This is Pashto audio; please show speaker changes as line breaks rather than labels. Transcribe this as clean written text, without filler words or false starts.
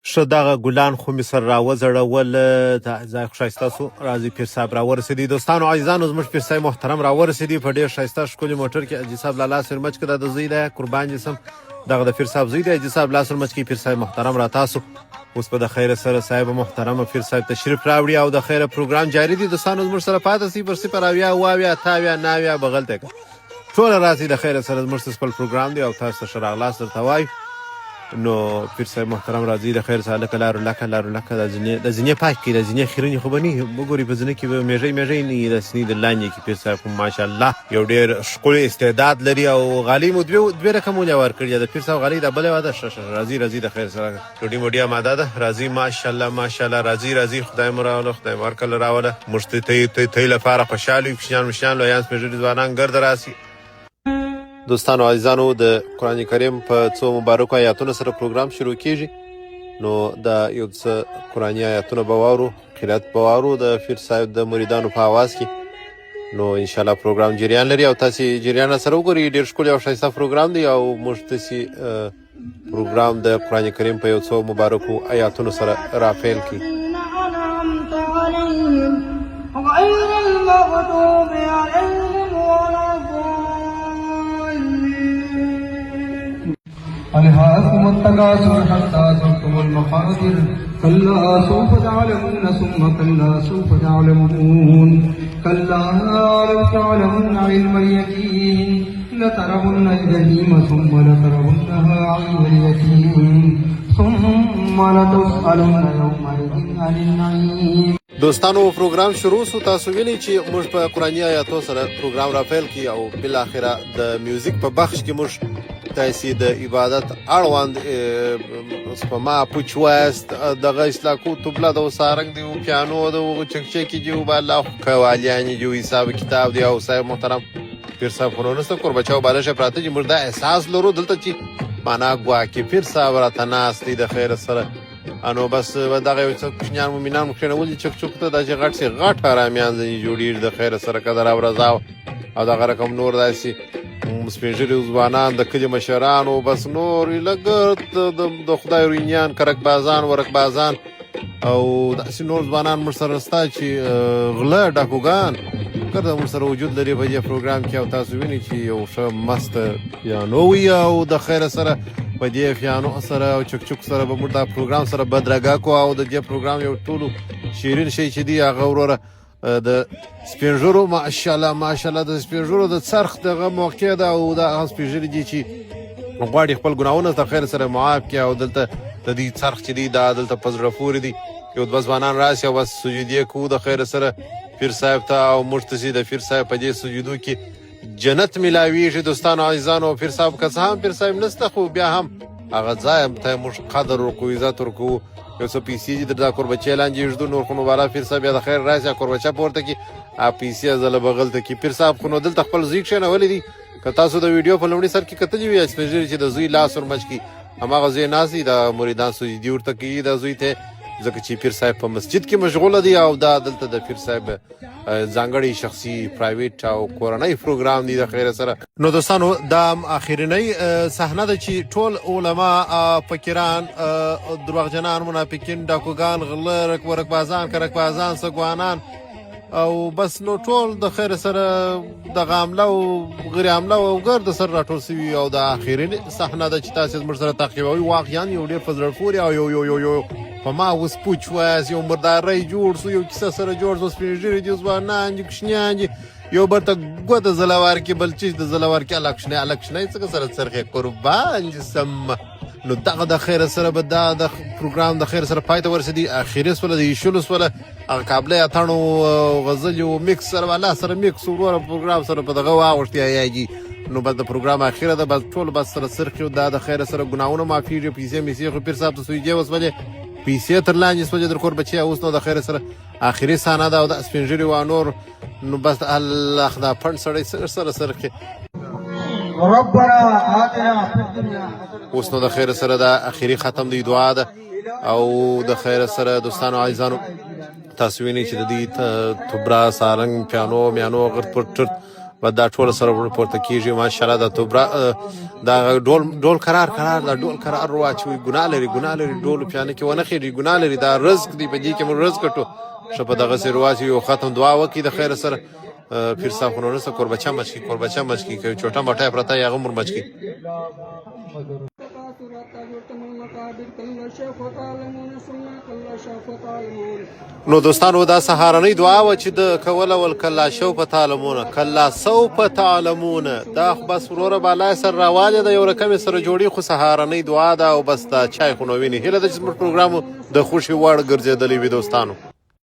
ښه دغه ګلان خو مې سره راوځړول. دا ځای خو ښایسته سو. راځي پیر صاحب راورسېدی. دوستانو عزیزانو، زموږ پیر صاحب محترم راورسېدی په ډېر ښایسته ښکلي موټر کې. حاجي صاحب لا لاس ورمچ که، دا د زوی دی، قربان دې سم. دغه د پیر صاحب زوی دی. حاجي صاحب لاس ورمچ کوي. پیر صاحب محترم را تاسو اوس به د خیره سره صاحب محترم پیر صاحب تشریف راوړي او د خیره پروګرام جاري دی. دوستانو، زموږ سره پاتې سئ پر 0 70 70 78 79 بغل ته ټوله راځي. د خیره سره زموږ خپل پروګرام دی او تاسو ته ښه راغلاست درته وایو. نو پیر صاحب محترم راځي د خیر سره. لکه لارو لکه لارو لکه د ځینې د ځینې پاک کې د ځینې خیرنې خو به نه وګوري، په ځینې کې به میږی میږی نه وي، داسې نه د لاندې کې. پیر صاحب خو ماشاءالله یو ډېر ښکلی استعداد لري او غالۍ مو دوې دوې رقمونه ورکړي. د پیر صاحب غالۍ دا بله وه ده. ښه ښه، راځي راځي د خیر سره. ډوډۍ موډي آماده ده. راځي، ماشاءالله ماشاءالله، راځي راځي. خدای مو راوله، خدای مو هرکله راوله. موږ ته ته ته ته لپاره خوشحاله یو. کوچنیان مشران، لویان، سپین ږیري، ځوانان ګرده راسي. دوستانو عزیزانو، د قرآن کریم په څو مبارکو آیاتونو سره پروګرام شروع کیږي. نو دا یو څه قرآني آیاتونه به واورو، قرائت به واورو د پیر صاحب د مریدانو په आवाज کې. نو ان شاء الله پروګرام جریان لري او تاسو جریان سره وګورئ. ډیر ښکلی او ښایسته پروګرام دی او موږ تاسو پروګرام د قرآن کریم په یو څو مبارکو آیاتونو سره را پیل کړي.
غير المغضوب عليهم ولا الضالين. ألهاكم التكاثر حتى زرتم المقابر. كلا سوف تعلمون، ثم كلا سوف تعلمون. كلا لو تعلمون علم اليقين لترون الجحيم، ثم لترونها عين اليقين، ثم لتسألن يومئذ عن النعيم.
دوستانو، پروګرام شروع سو. تاسو ویلي چې موږ په قرآني آیاتو سره پروګرام را پیل کړي او بالاخره د میوزیک په بخش کې موږ تاسو د عبادت اړوند سپما پوچ وایاست. دغه اصلاحو طبله د سارنګ دی او پیانو د چکچکی دی او بالا قوالیان دی، حساب کتاب دی او صاحب محترم پیر صاحب خو نسته، کوربچاو بالا پراته چې موږ دا احساس لرو دلته چې معنا ګواکې پیر صاحب راته ناست دی د خیر سره. انو بس دغه یو څه کوچنیان مومنان مو کښېنولي چک چک ته، دا چې غټ سي غټ حرامیان ځینې جوړېږي د خیره سره قدر او رضا او دغه رقم نور داسې سپین ږیري ځوانان، د کلي مشران او بس نور لږ د خدای روینیان، کرکبازان، ورکبازان او داسې نور ځوانان موږ سره سته چې غله، ډاکوګان ګرده موږ سره وجود لري په دې پروګرام کې. او تاسو وینئ چې یو ښه مست پیانو وي او د خیره سره په دې پیانو سره او چکچک سره به موږ دا پروګرام سره بدرګه کو. او د دې پروګرام یو ټولو شیرین شی چې دی هغه وروره د سپینږیرو، ماشاءالله ماشاءالله، د سپینږیرو د څرخ دغه موقع ده. او دا هغه سپینږیري دي چې غواړي خپل ګناهونه تر خیر سره معاف کړي او دلته د دې څرخ چې دی دا دلته په زړه پورې دی. یو دوه ځوانان راسي او بس سجدې کوو د خیر سره پیر صاحب ته او موږ ته چې د پیر صاحب په دې سجدو کې جنت ملاویږي. دوستانو عزیزانو، پیر صاحب که څه هم پیر صاحب نسته، خو بیا هم هغه ځای ته موږ قدر ورکوو، عزت ورکوو. یو څه پیسې دي در دا کوربچې لاندې ږدو، نور خو نو بالا پیر صاحب بیا د خیر راسي، کوربچه پورته کړي، پیسې ځله بغل ته کړي. پیر صاحب خو نو دلته خپل زوی کښېنولی دی. که تاسو د ویډیو په لومړي سر کې کتلي وي، سپین ږیري چې د زوی لاس ورمچ کړي، هماغه زوی ناست دی. دا مریدان سجدي ورته کوي دا زوی ته، ځکه چې پیر صاحب په مسجد کې مشغوله دی او دا دلته د پیر صاحب ځانګړی شخصي private او کورنۍ پروګرام دی د خیر سره. نو دوستانو، دا اخیرنۍ صحنه ده چې ټول علما، فقیران، درواغجنان، منافقین، ډاکوګان، غله، رک ورکبازان، کرکبازان، سګوانان او بس نو ټول د خیر سره د عمله او غیر عمله او ګرد سره راټول سوي او د اخیرنۍ صحنه ده چې تاسو زموږ سره تعقیبوي. واقعا یو ډیر په زړه پورې او یو یو یو یو په ما اوس پوچ وایاست، یو مردارۍ جوړ سو، یو کیسه سره جوړ سو. سپین ږیري دي، ځوانان دي، کوچنیان دي، یو بل ته ګوته زله ورکړي، بل چیز د زله ورکړي. هلک شنی، هلک شنی څنګه سره څرخې، قربان دې سم. نو دغه د خیر سره به دا د پروګرام د خیر سره پای ته ورسېدي. اخري سوله د ایشلو سوله هغه کابلی اتڼو غزلې او مکس سره والا سره مکس وروره پروګرام سره په دغه واوښتي ایاږي. نو بس د پروګرام اخیره ده، بس ټول بس سره څرخي او دا د خیره سره ګناهونه معافیږي. پیسې میسې خو پیر صاحب ته سویجې وسولې، پیسې تر لاندې سولې در کور بچی. اوس نو د خیره سره اخري صحنه ده او د سپین ږیري وا نور نو بس الله دا پنډ سړی سره سره څرخي.
ربنا آتنا في الدنيا
اوس نو د خیر سره دا اخري ختم دی، دعا ده او د خیر سره دوستانو عزیزانو، تاسو وینئ چې د دې تبرا، سارنګ، پیانو میانو غرت پر ټرت بس دا ټول سره پورته کیږي. ماشاءالله. دا توبرا دا ډول ډول کرار کرار، دا ډول کرار واچوي. ګناه لري، ګناه لري. ډول پیانه کې ونه خېږي، ګناه لري. دا رزق دی، په دې کې موږ رزق ګټو. ښه، په دغسې رواج یو ختم دعا وکړي د خیر سره. پیر صاحب خو نور څه کوربچه مچ کی، کوربچه مچ کی، که چوټه مټه پرته یې هغه مور مچ کی. نو دوستانو، دا سهارنۍ دعا وه چې د کوله ول. کلا شو په تعلمونه، کلا سو په تعلمونه. دا خو بس وروره بالا سره راواله ده، یو رقم سره جوړي، خو سهارنۍ دعا ده. او بس دا چای خو نو ویني. هیله ده چې زموږ پروګرام د خوښې وړ ګرځېدلی وي دوستانو.